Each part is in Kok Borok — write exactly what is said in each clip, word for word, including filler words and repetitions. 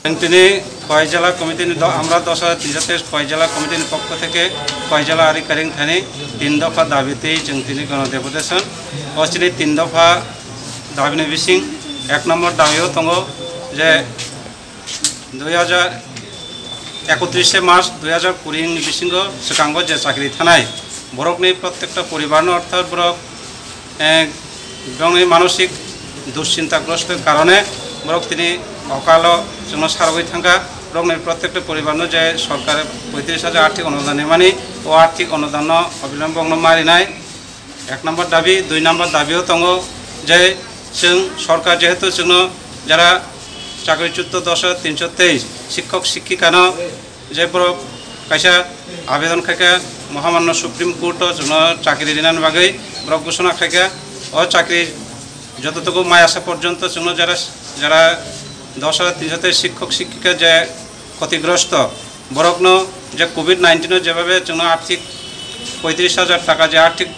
Chwng tini Khowai Jela Committee ni do-, amra dos hajar tinsho teis Khowai Jela Committee ni pokho theke Khowai Jela Ari Kairing thani tin dopha dabi twi chwng tini gono deputation. O chini tin dopha dabi ni bising ek number dabi o tongo je dui hajar ekotris se March dui hajar kuri ni bisingo swkango je chakri thanai borokni prottekta poribarno orthat borok eh, borokni manosik duschintagrosto karone borok tini okalo chwngno sarogwi thangkha. Borokni prottekta poribarno je sorkar poitris hajar arthik onudan rimani, o arthik onudanno obilombokno marinai ek number dabi. Dui number dabi o tongo je chwng sorkar jehetu chwngno jara chakri chutto dos hajar tinsho teis sikhok sikhikano je borok kaisa abedon khaikha Mohamanno Supreme Court o chwngno chakri rinani bagwi borok ghosona khaikha. O chakri jototogo mai asa porjonto chwngno jara, jara dos hajar tinsho tei sikhok sikhika je khotigrosto borokno je covid nineteen o jebabe chwngno arthik poitris hajar taka je arthik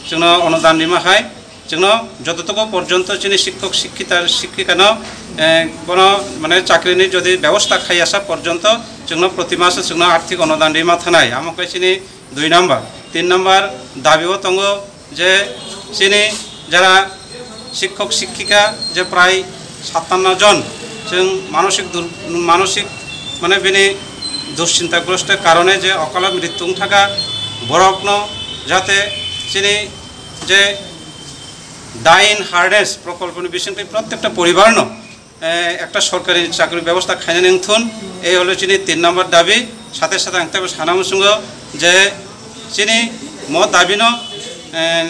chwngno onudan rima hai. Chwngno jototogo porjonto chini sikhok sikhita sikhikano, eh, bono mane chakrini jodi bebosta khai asa porjonto chwngno proti maso chwngno arthik onudan rima thanai. Amo khe chini dui number. Tin number dabi o tongo je chini jara sikhok sikhika je prai satanno jon chwng manosik dur-, manosik mane bini duschintagrosto karone je okalo mrityu wng thaka borokno jate chini je Dine Harness prokolponi bisingtwi prottekta poribarno, eh, ekta sorkari chakri bebosta khainani wngthun, ei holo chini tin number dabi. Sathe sathe ang teibo sana muchungo je chini mo dabino, eh,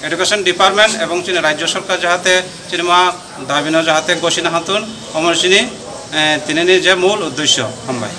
Education Department ebong chini Rajya Sorkar jahate chini ma dabino jahate gosina hatun, omo chini, eh, tinini je mul uddesyo. Hambai.